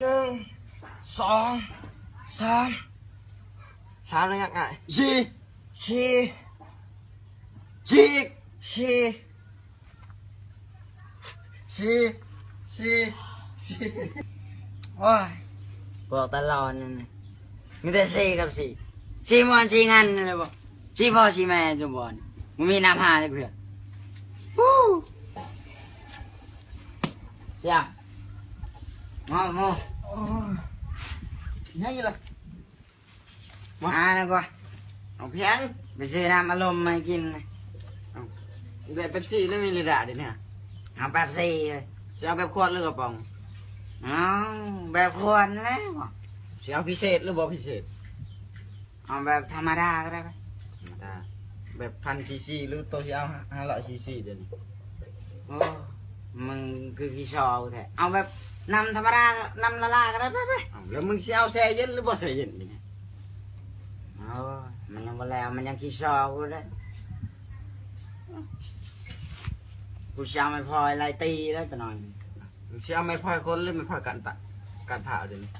ໜຶ່ງ ສອງ ສາມ ສາມແລ້ວຍັງອ້າຍ ສີ່ ສີ່ ສີ່ ສີ່ ສີ່ ສີ່ ສີ່ ໂອ້ຍ ບອກຕະຫຼອດນັ້ນນະ ມີແຕ່ສີ່ກັບສີ່ ສີ່ມ່ວນສີ່ງັນນັ້ນແຫຼະບໍ ສີ່ພໍ່ສີ່ແມ່ຈຸບໍ່ ບໍ່ມີນຳຫາຈັກເທື່ອ ຮູ້ ສຽງ ມາ ມາ ໂອ້ຍ ຍັງອີກລະ ມາ ຫາແລ້ວກໍ ເອົາພຽງ ໄປຊື້ນ້ຳອາລົມມາໃຫ້ກິນ ເອົາ ແບບເປັບຊີຫຼືມິລິນດາເດນີ້ ເອົາເປັບຊີເລີຍ ຊິເອົາແບບຂວດຫຼືກະປ໋ອງ ເອົາແບບຂວດແລ້ວ ຊິເອົາພິເສດຫຼືບໍ່ພິເສດ ເອົາແບບທຳມະດາກໍໄດ້ ທຳມະດາ ແບບພັນຊີຊີ ຫຼືໂຕຊິເອົາຫ້າຮ້ອຍຊີຊີເດນີ້ ໂອ້ ມຶງຄືຂີ້ຊໍແທ້ ເອົາແບບນ້ຳທຳມະດາ ນ້ຳລະລາກໍໄດ້ ໄປໆ ເອົາ ແລ້ວມຶງຊິເອົາແຊ່ເຢັນຫຼືບໍ່ແຊ່ເຢັນນີ້ ໂອ້ ມັນຍັງບໍ່ແລ້ວ ມັນຍັງຂີ້ຊໍຢູ່ເດ້ ກູຊິເອົາໄມ້ພອຍໄລ່ຕີແລ້ວຕະໜ່ອຍ ມຶງຊິເອົາໄມ້ພອຍຄົນ ຫຼືໄມ້ພອຍກັນຕະ ກັນພ້າວເດນີ້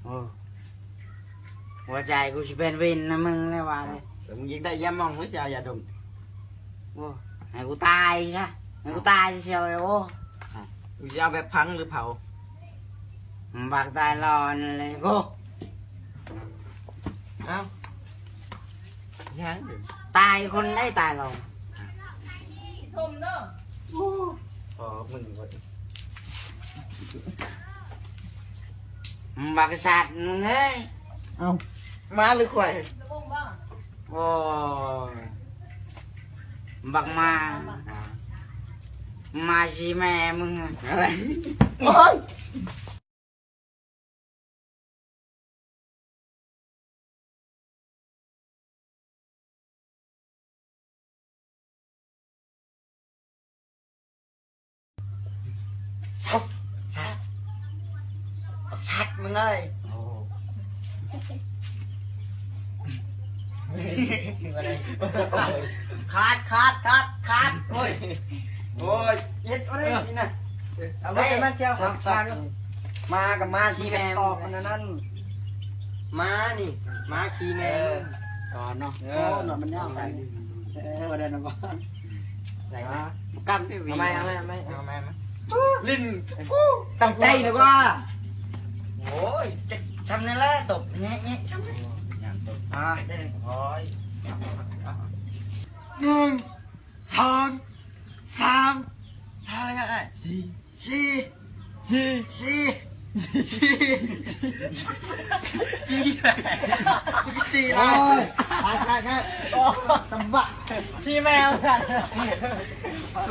ໂອ້ ຫົວໃຈກູຊິເປັນວິນນຳມຶງແລ້ວວ່າເລີຍ ແລ້ວມຶງຢາກໄດ້ຢາໝອງ ຫຼືຊິເອົາຢາດົມ ໂອ້ ໃຫ້ກູຕາຍຊະ ໃຫ້ກູຕາຍຊະ ໂອ້ ມຶງຊິເອົາແບບຝັງ ຫຼືເຜົາ ບັກຕາຍຫຼອນເລີຍ ໂອ້ ເອົ້າ ຍັງ ຕາຍຄົນໃດຕາຍຫຼອນ ຊົມເດີ ໂອ້ ພໍມຶງ ບັກສັດມຶງເອີຍ ເອົ້າ ໝາຫຼືຄວາຍ ໂອ້ຍ ບັກໝາ ໝາຊີແມ່ມຶງ ໂອ້ຍ ສັດ ສັດ ສັດມຶງເອີຍ ໂອ້ ຂາດ ຂາດ ຂາດ ຂາດ ໂອ້ຍ ໂອ້ຍ ເຮັດບໍ່ໄດ້ນີ້ນະ ເອົາໄວ້ມັນເຊວ ສັດ ສັດ ໝາກັບໝາຊີແມ່ ອອກອັນນັ້ນ ໝານີ້ ໝາຊີແມ່ ເອີ ສອນເນາະ ເອີ ໂອ້ ມັນຍາວ ເອີ ບໍ່ໄດ້ນະ ໄດ້ມາ ກຳ ເອົາໃໝ່ ເອົາໃໝ່ ເອົາໃໝ່ ເອົາໃໝ່ ຫຼິ້ນ ຕັ້ງໃຈນະວ່າ ໂອ້ຍ ຈະ ຊ່ຳນີ້ແຫຼະ ຕົບ ແງະ ແງະ ຊ່ຳນີ້ ຍາມຕົບ ອ່າ ໂອ້ຍ ໜຶ່ງ ສອງ ສາມ ສາມ ຍັງອ້າຍ ສີ່ ສີ່ ສີ່ ສີ່ ສີ່ ສີ່ ສີ່ ໂອ້ຍ ຂາດ ຂາດ ຂາດ ສຳບະ ຊີ້ແມວກັນ